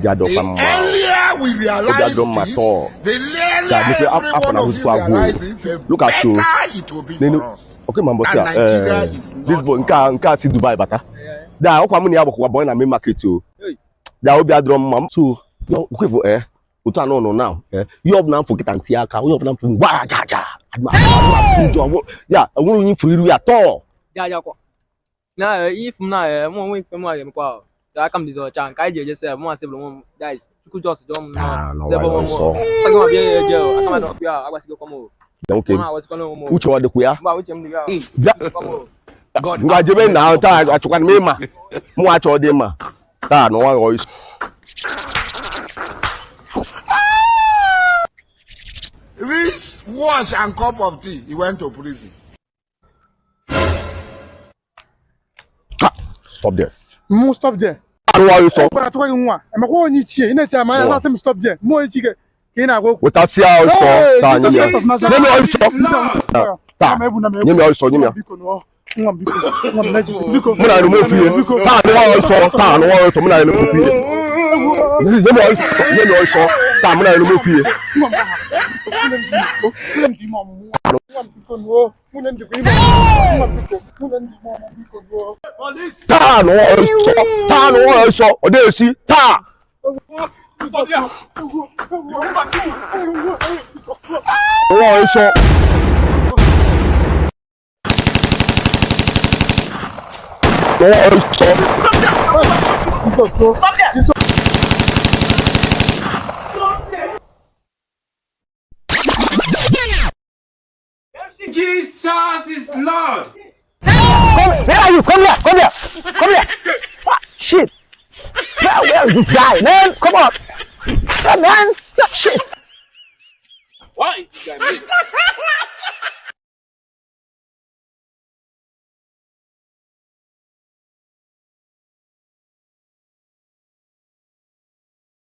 Obi adọkwa The mma. earlier we Obi realize adọ mma this, tọọ. the Ya earlier mekwe every afọ one na of you ahụzikwa agwụ. realize the Look at you. better it will be Nenu for us. okay ma mbọsị a And Nigeria eh, is this not boy nke a si Dubai bata. Da ọkwa mụ na ya gbakwakwa boy na main market o. Hey. Da obi adọrọ mma. So yo okwefu otu anọ nọ now ihe ọbụla mfụ kịta ntị aka onye ọbụla mfụ ngwa aja aja njọ ya enwere onye mfụ iru ya tọọ. Ya ya kwa. Na if m na mụ onwe ife m ga-emekwa ahụ. Aka m dịzi ọcha nke anyị ji eje sef mụ asị bụrụ nwa m guys Chukwu just jụọ m Ah, nnọọ n'ụwa sef onwe m nsọ. sọ gị ma bịa ya eje o aka m adọkwa ya agbasigokwa m o. Ya nwoke Mụ agbasikwana onwe m o. uche ọ dịkwa ya. Mba uche m dị ya. Bịa Agbasikwa m o. God ngwa jebe na taa achọkwana m ịma mụ achọ dị mma taa na nwa isi. Rich watch and cup of tea, he went to prison. Ha, stop there. Mụ stop there. Arụ ọrụ sọ. Ekwara atụkwa gị nwa emekwa onye ichie ị na-eche ama ya na-asị m stop there mụ onye ichie ka ị na-agwa okwu. Wetasịa ọsọ taa nye m ya. Jesus of Nazareth. Nye m ọsọ. Taa nye m ọsọ nye m ya. Biko nụọ nwa m biko nwa m na-eji biko. Mụ na ya na-eme ofu ihe. Taa nụwa ọsọ taa nụwa ọsọ mụ na ya na-eme ofu ihe. Nye m ọsọ nye m ọsọ taa mụ na ya na-eme ofu ihe. Nwa m aha. Nwunye m dị ime ọmụmụ. Nwa m biko nụọ nwunye m dịkwa ime ọmụmụ. Nwa m biko nwunye m dị ime ọmụmụ biko nụọ. Taa nụwa ọsọ taa nụwa ọsọ ọ dị esi taa. Nụwa ọsọ. Nụwa ọsọ. Jizọs o. Jizọs. Jesus is Lord. Come, where are you? Come here, come here, come here. What? Shit. Where is this guy, man? Come on. Hey, man. Shit. Why? You guy mate?